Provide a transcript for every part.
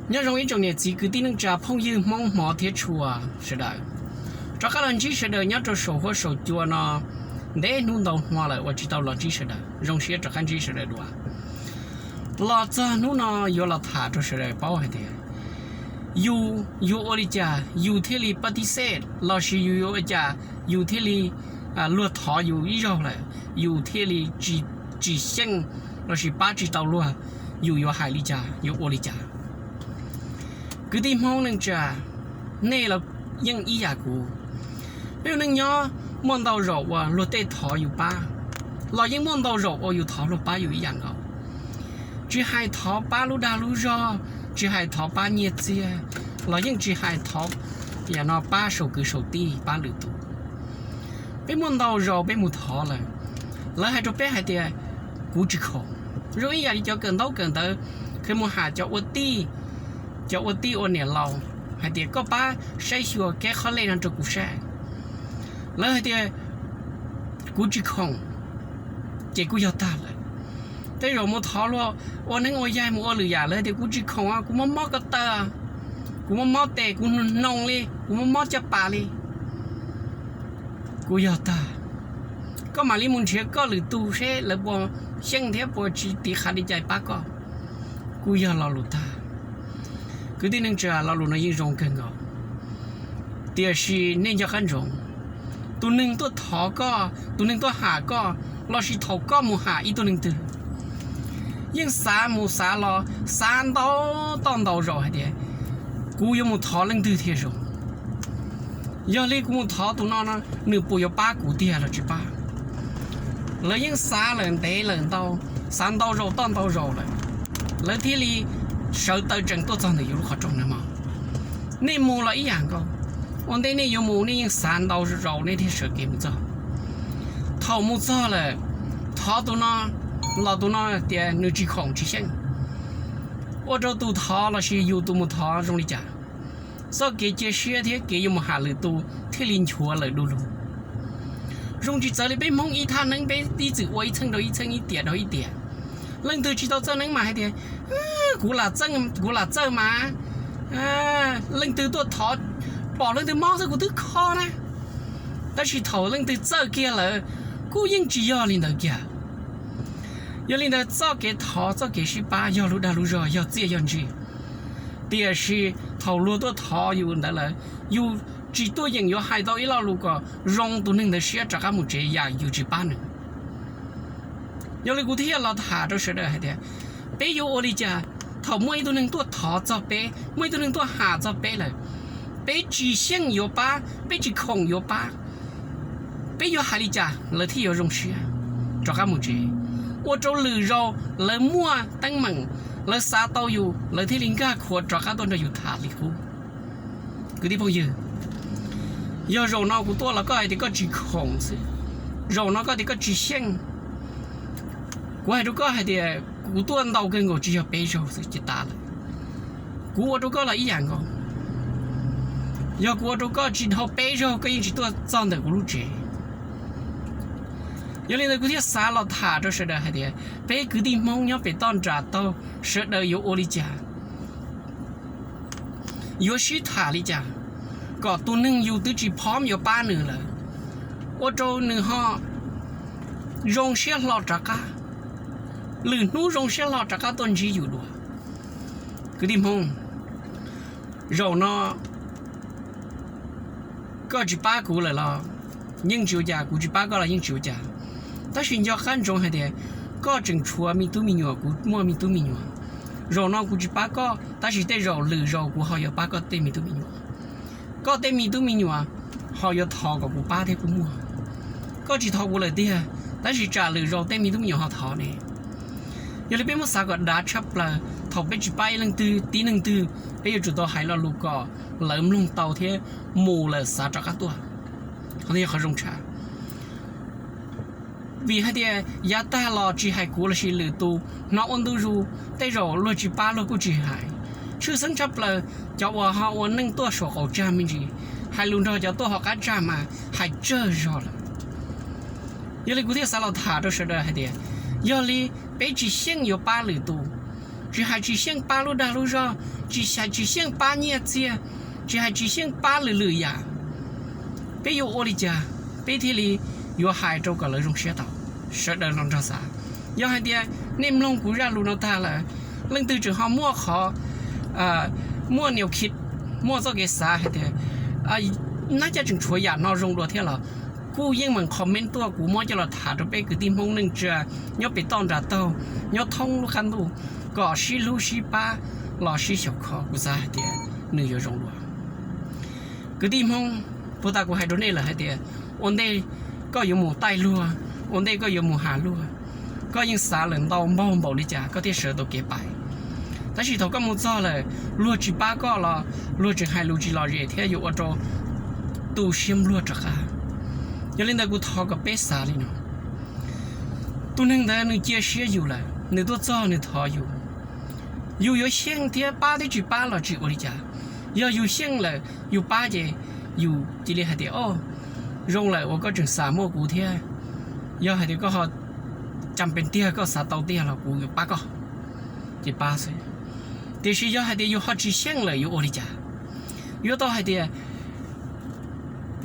Nyob zoo ib tsoom niam txiv kwv tij neej tsa phooj ywg Hmoob hmov thiab tshua sawv daws. Rov qab los ntsib sawv daws nyob rau saum huab saum cua no, ntev hnub ntau hmo lawm uas tsis tau los ntsib sawv daws, zoo siab rov qab ntsib sawv daws dua. Los txog hnub no yuav los tham rau sawv daws paub hais tias yus yuav ua li cas yus thiaj li pab tib xej, lossis yus yuav ua cas yus thiaj li, luag thov yus ib zaug lawm yus thiaj li tsis xyeej lossis pab tsis tau luag, yus yuav hais li cas yuav ua li cas? Kwv tij Hmoob neej tsa, nej los yeej ib yam kuv. Peb ua neej nyob muaj ntau zaus uas luag tej thov yus pab, los yeej muaj ntau zaus uas yus thov luag pab yus ib yam nkaus. Tsis hais thov pab lub dag lub zog, tsis hais thov pab nyiaj txiag, los yeej tsis hais thov yam no pab saum kwv saum tij pab lwm tus. Peb muaj ntau zaus peb mus thov lawm, lawv hais rau peb hais tias kuv tsis khoom. Zoo ib yam li cov kawm ntaub kawm ntawv, kheev mus ham cov ua tij, cov ua tij ua niam laus hais tias koj pab saib xyuas keb qhob lej no rau kuv saib. Lawv hais tias kuv tsis khoom, ces kuj yog tag lawm. Tej zaum mus thov luag ua neeb ua yaig mus ua lwm yam lawv tias kuv tsis khoom, kuv mob mob ko taw, kuv mob mob tes, kuv hnoos li, kuv mob mob caj pas li, kuj yog tag. Koj mam li mus nrhiav koj lwm tus seb lawv puas xyeej thiab puas tsis tiv qhav li cas pab koj, kuj yog lo lus tag. Kwv tij neej tsa, lo lus no yeej zoo kawg nkaus, tiam sis nej nco qab ntsoov, tus neeg tuaj thov koj, tus neeg tuaj ham koj, lossis thaum koj mus ham ib tug neeg twg, yeej xav mus xav los, xav ntau toj ntau zaus hais tias kuv yuav mus thov leej twg thiaj zoo. Yog li kuv mus thov tus no no, nws puas yuav pab kuv tiag los tsis pab? Lawv yeej xav lawm ntev lawm ntau, xav ntau zaus toj ntau zaus lawm, lawv thiaj li sawv taw tsees tuaj txog ntawm yus lub qhov rooj no mog. Nej mus los ib yam nkaus, ua ntej nej yuav mus nej yeej xav ntau zaus nej thiaj sawv kev mus txog. Thaum mus txog lawm, thov tus no los tus no tias nws tsis khoom tsis xyeej, ua rau tus thov lossis yus tus mus thov zoo li cas? Txoj kev cia siab thiab kev yuav mus ham lwm tus thiaj li nchuav lawm du lug. Zoo tsis txawv li peb Hmoob ib thaj neeb peb ib txwm ua ib txheej rau ib txheej, ib tiam rau ib tiam. Leej twg tsis tau txawj neeb mas hais tias kuv lam txawj mas, leej twg tuaj thov, pom leej twg mob xwb kuv twb kho na. Tab sis thaum leej twg txawj kiag lawm, kuj yeej tsis yog li ntawd kiag. Yog li ntawd txoj kev thov txoj kev sib pab yog lub dag lub zog, yog txiaj yog ntsig. Tiam sis thaum luag tuaj thov yus ntawd lawm, yus tsis tuaj yeem yuav hais tau ib lo lus kom zoo tus neeg ntawd siab rov qab mus tsev yam yus tsis pab nws. Yog li kuv thiaj los tham rau sawv daws hais tias peb yuav ua li cas thaum muaj ib tug neeg tuaj thov txog peb, muaj ib tug neeg tuaj ham txog peb lawm, peb tsis xyeej yuav pab, peb tsis khoom yuav pab, peb yuav hais li cas lawv thiaj yuav zoo siab rov qab mus tsev? Ua rau lwm zaus lawv muaj teeb meem, lawv xav tau yus lawv thiaj li nkag khuav rov qab tuaj nrog yus tham li qub. Kwv tij phooj ywg, yog zaum no kuv tuaj los koj hais tias koj tsis khoom xwb, zaum no koj tias koj tsis xyeej, kuv hais rau koj hais tias kuv tuaj ntau kawg nkaus tsis yog peb zaug xwb ces tas lawm. Kuv ua rau koj los ib yam nkaus, yog kuv ua rau koj tsis dhau peb zaug koj yeej tsis tuaj txog ntawm kuv lub tsev. Yog li ntawd kuv thiaj xav los tham rau sawv daws hais tias peb kwv tij Hmoob nyob pem toj nram taug sawv daws yuav ua li cas, yuav sib tham li cas kom tus neeg yus twb tsis phom yuav pab nws lawm, ua rau nws ho zoo siab hlo rov qab, lwm hnub zoo siab hlo rov qab tuaj ntsib yus dua. Kwv tij Hmoob, zaum no koj tsis pab kuv lawm los yeej tsis ua cas, kuv tsis pab koj los yeej tsis ua cas. Tab sis nco qab ntsoov hais tias koj tseem tshuav me tub me nyuam, kuv muaj me tub me nyuam. Zaum no kuv tsis pab koj, tab sis tej zaum lwm zaus kuv ho yuav pab koj tej me tub me nyuam. Koj tej me tub me nyuam ho yuav thov kom kuv pab thiab kuj muaj. Koj tsis thov kuv lawm tiag, tab sis tsam lwm zaus tej me tub me nyuam ho thov ne. Yog li peb muab xav kom dav tshaj plaws, thaum peb tsis pab ib leej twg tib neeg twg, peb yuav tsum tau hais lo lus kom lawv mloog tau thiab mus lawm xav rov qab tuaj, qhov ntawd yog qhov zoo tshaj. Vim hais tias yav tag los tsis hais kuv lossis lwm tus hnov ua ntu zus, tej zaum luag tsis pab luag kuj tsis hais. Tshwj xeeb tshaj plaws cov uas ho ua neej tuaj saum qaum tsag me ntsis, hais lus nrog cov tuaj hauv qab tsag mas hais tsawg zog lawm. Yog li kuv thiaj xav los tham rau sawv daws hais tias, yog li peb tsis xyeej yuav pab lwm tus, tsis hais tsis xyeej pab lub dag lub zog, tsis hais tsis xyeej pab nyiaj txiag, tsis hais tsis xyeej pab lwm lwm yam, peb yuav ua li cas peb thiaj li yuav hais rau kom lawv zoo siab tau, sawv daws los nrog xav? Yog hais tias nej mloog kuv zaj lus no tag lawm, leej twg tseem ho muaj qhov, muaj niam khi, muaj txoj kev xav hais tias nab caj tseem tshuav yam no zoo dua thiab los kuj yeej meem comment tuaj, kuv muab coj los tham rau peb kwv tij Hmoob neej tsa nyob pem toj nram taug, nyob thoob lub qab ntuj kom sib hlub sib pab los sib xyaum kho, kuv xav hais tias nws yuav zoo dua. Kwv tij Hmoob, puag ta kuv hais rau nej lawm hais tias ua ntej koj yuav mus taij luag, ua ntej koj yuav mus has luag, koj yeej xav lawm ntau npaug npaum li cas koj thiaj sawv tau kev pais. Tab sis thaum koj mus txog lawm luag tsis pab koj los luag tseem hais lus tsis lom zem thiab yuav ua rau tu siab npluag rov qab. Yog li ntawd kuv thov kom peb xav li no. Tus neeg ntawd nws cia siab yus lawm, nws tuaj txog nws thov yus, yus yuav xyeej thiab pab thiab tsis pab los tsis ua li cas. Yog yus xyeej lawm yus pab ces yus cia li hais tias, o, zoo lawm uas koj tseem xam muaj kuv thiab. Yog hais tias koj ho cam pees tiag koj xav tau tiag los kuv yuav pab koj, ces pab xwb. Tiam sis yog hais tias yus ho tsis xyeej lawm yuav ua li cas? Yuav tau hais tias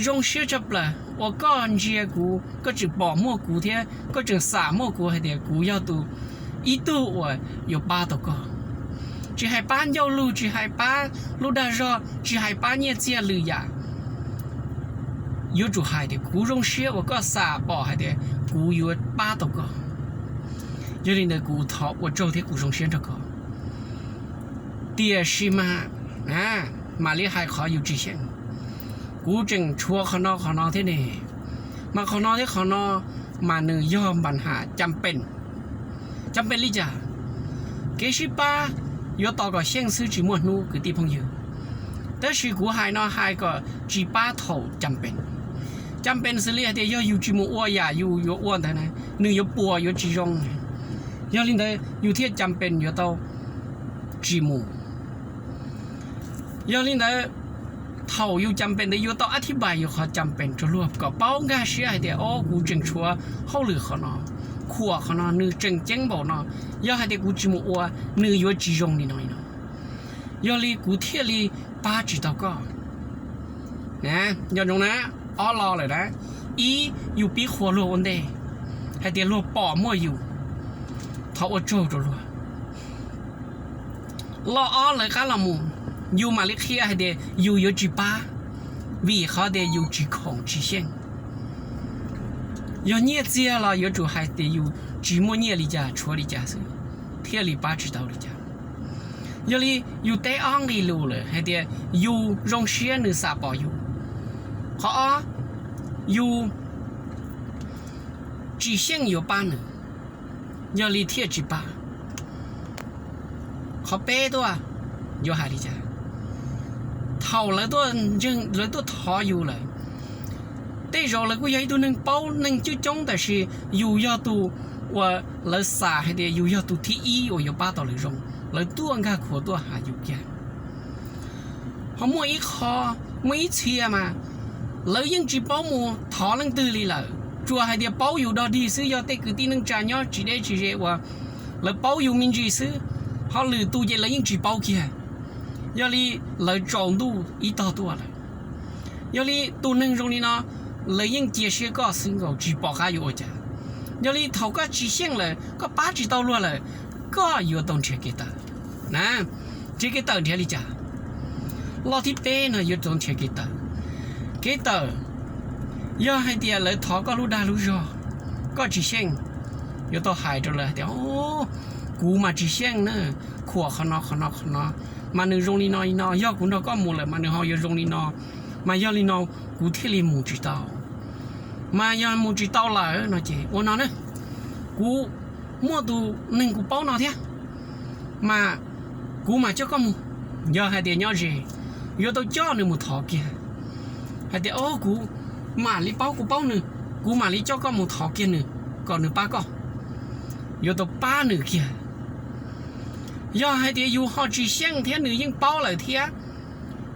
zoo siab tshaj plaws uas koj ntsia kuv, koj tseem pom muaj kuv thiab koj tseem xam muaj kuv hais tias kuv yog tus ib tug uas yuav pab tau koj. Tsis hais pab ncauj lug, tsis hais pab lub dag zog, tsis hais pab nyiaj txiag lwm yam, yuav tsum hais tias kuv zoo siab uas koj xam pom hais tias kuv yuav pab tau koj. Yog li ntawd kuv thov ua tsaug thiab kuv zoo siab nrog koj. Tiam sis mas, mam li hais qhov yus tsis xyeej. Kuv tseem tshuav qhov no qhov no thiab ne, mas qhov no thiab qhov no mas nws yog npa nham cam pees. Cam pees li cas? Kev sib pab yuav tos kom xyeej xwb tsis muaj hnub kwv tij phooj ywg. Tab sis kuv hais no hais kom tsis pab thaum cam pees. Cam pees xws li hais tias yog yus tsis mus ua yam yus yuav ua ntawd na, nws yuav puas yuav tsis zoo. Yog li ntawd yus thiaj cam pees yuav tau tsis mus. Yog li ntawd, thaum yus cam pees ntawd yuav tau ab thib npais yus qhov cam pees rau luag kom paub nkag siab hais tias, o, kuv tseem tshuav hauj lwm qhov no, khuam qhov no nws tseem ceeb npaum no. Yog hais tias kuv tsis mus ua, nws yuav tsis zoo li no li no. Yog li kuv thiaj li pab tsis tau koj. Nco ntsoov na, ob lo lawm na. Ib, yus pib qhuas luag ua ntej hais tias luag pom muaj yus, thov ua tsaug rau luag. Lo ob lawv qab los mus, yus mam li qhia hais tias yus yuav tsis pab, vim qhov tias yus tsis khoom tsis xyeej. Yog nyiaj txiag los yuav tsum hais tias yus tsis muaj nyiaj li cas tshuav li cas xwb, thiaj li pab tsis tau li cas. Yog li yus teb ob nqe lus lawm hais tias yus zoo siab nws xam pom yus. Qhov ob, yus tsis xyeej yuav pab nws, yog li thiaj tsis pab. Qhov peb tuaj, yuav hais li cas? Thaum lawv tuaj thov yus lawm, tej zaum lawv kuj yog ib tug neeg paub neeg coob coob, tab sis yus yog tus uas lawv xam hais tias yus yog tus thib ib uas yuav pab tau lawv zoo, lawv tuaj nkag khuav tuaj has yus kiag. Ho muaj ib qho, muaj ib txhia mas lawv yeej tsis paub mus thov leej twg li lawm, tsuas hais tias paub yus dog dig xwb, yog tej kwv tij neej tsa nyob tsis deb tsis ze uas lawv paub yus me ntsis xwb, ho lwm tus ces lawv yeej tsis paub kiag. Yog li lawv tsaus ntuj ib tog tuaj lawm. Yog li tus neeg zoo li no, lawv yeej cia siab koj xwb nkaus, tsis pom qab yuav ua cas. Yog li thaum koj tsis xyeej lawm, koj pab tsis tau luag lawm, koj yuav tau nrhiav kev tawm. Na, nrhiav kev tawm nrhiav li cas? Lo thib peb no yuav tau nrhiav kev tawm. Kev tawm, yog hais tias lawv thov koj lub dag lub zog, koj tsis xyeej, yuav tau hais rau lawv hais tias, o, kuv mas tsis xyeej na, khuam qhov no qhov no qhov no, mas nws zoo li no li no, yog kuv nrog koj mus lawm mas nws ho yuav zoo li no, mas yog li no kuv thiaj li mus tsis tau. Mas yog mus tsis tau lawm no ces ua no na, kuv muaj tus neeg kuv paub no thiab, mas kuv mam coj koj mus. Yog hais tias nyob ze, yuav tau coj nws mus thov kiag, hais tias, o, kuv mam li paub, kuv paub nws, kuv mam li coj koj mus thov kiag nws kom nws pab koj. Yuav tau pab nws kiag. Yog hais tias yus ho tsis xyeej thiab nws yeej paub lawm thiab,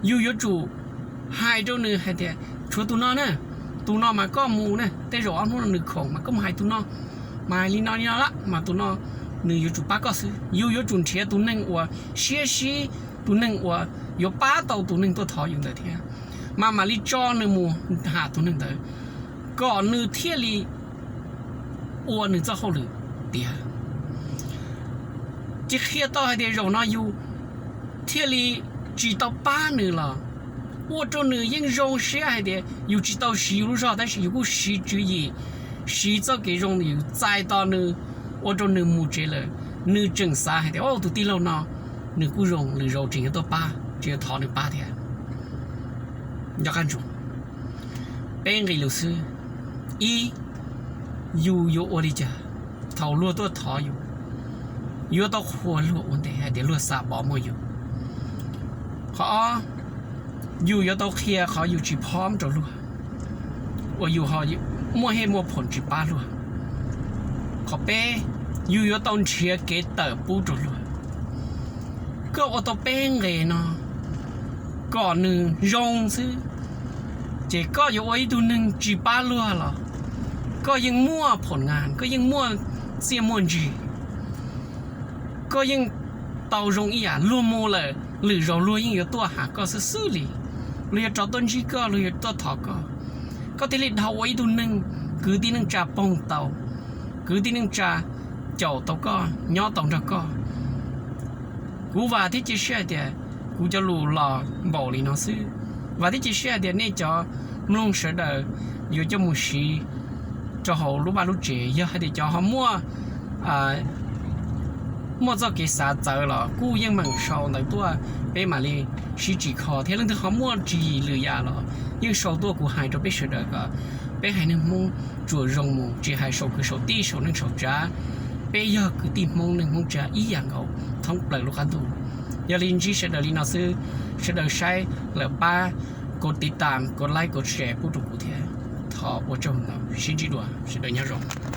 yus yuav tsum hais rau nws hais tias, tshuav tus no na, tus no mas koj mus na, tej zaum ob hnub no nws khoom mas koj mus hais tus no, mas hais li no li no lawm mas tus no nws yuav tsum pab koj xwb. Yus yuav tsum nrhiav tus neeg uas siab sib, tus neeg uas yuav pab tau tus neeg tuaj thov yus ntawd thiab, mas mam li tso nws mus ham tus neeg ntawd kom nws thiaj li ua nws txoj hauj lwm tiav. Ces qhia tau hais tias zaum no yus thiaj li tsis tau pab nws los ua rau nws yeej zoo siab hais tias yus tsis tau siv yus lub zog, tab sis yus kuj siv tswv yim, siv txoj kev zoo yus txais tos nws, ua rau nws mus tsev lawm, nws tseem xav hais tias, o, tus tij laug no nws kuj zoo, lwm zaus tseem yuav tuaj pab, tseem yuav thov nws pab thiab. Nco qab ntsoov, peb nqis lus xwb. Ib, yus yuav ua li cas thaum luag tuaj thov yus? Yuav tau qhuas luag ua ntej hais tias luag xav pom muaj yus. Qhov ob, yus yuav tau qhia qhov yus tsis phob rau luag, uas yus ho muaj hej muaj phom tsis pab luag. Qhov peb, yus yuav tau nrhiav kev tawm pub rau luag. Koj ua tau peb nqe no kom nws zoo xwb, ces koj yuav ua ib tug neeg tsis pab luag los koj yeej muaj phom nas, koj yeej muaj txiaj muaj ntsig, koj yeej tau zoo ib yam. Luag mus lawm, lwm zaus luag yeej yuav tuaj ham koj xwb xwb li, luag yuav rov tuaj ntsib koj, luag yuav tuaj thov koj, koj thiaj li dhau ua ib tug neeg kwv tij neej tsa pog tau, kwv tij neej tsa caum tau koj, nyob tau nrog koj. Kuv vam thiab cia siab hais tias kuv cov lus los npaum li no xwb. Vam thiab cia siab hais tias nej cov mloog sawv daws yuav coj mus siv rau hauv lub vaj lub tsev. Yog hais tias cov ho muaj muaj txoj kev xav txawv los kuj yeej meem sau ntawv tuaj, peb mam li sib tsim kho thiab. Leej twg ho muaj tswv yim lwm yam los yeej sau tuaj, kuv hais rau peb sawv daws kom peb haiv neeg Hmoob tsuas zoo mus, tsis hais saum kwv saum tij, saum neej saum tsav, peb yog kwv tij Hmoob neej Hmoob tsav ib yam nkaus thoob plaws lub qab ntuj. Yog li ntsib sawv daws li no xwb, sawv daws saib lawm pab kov tiv tam, kov like, kov share pub rau kuv thiab. Thov ua tsaug ntau, sib ntsib dua, sawv daws nyob zoo.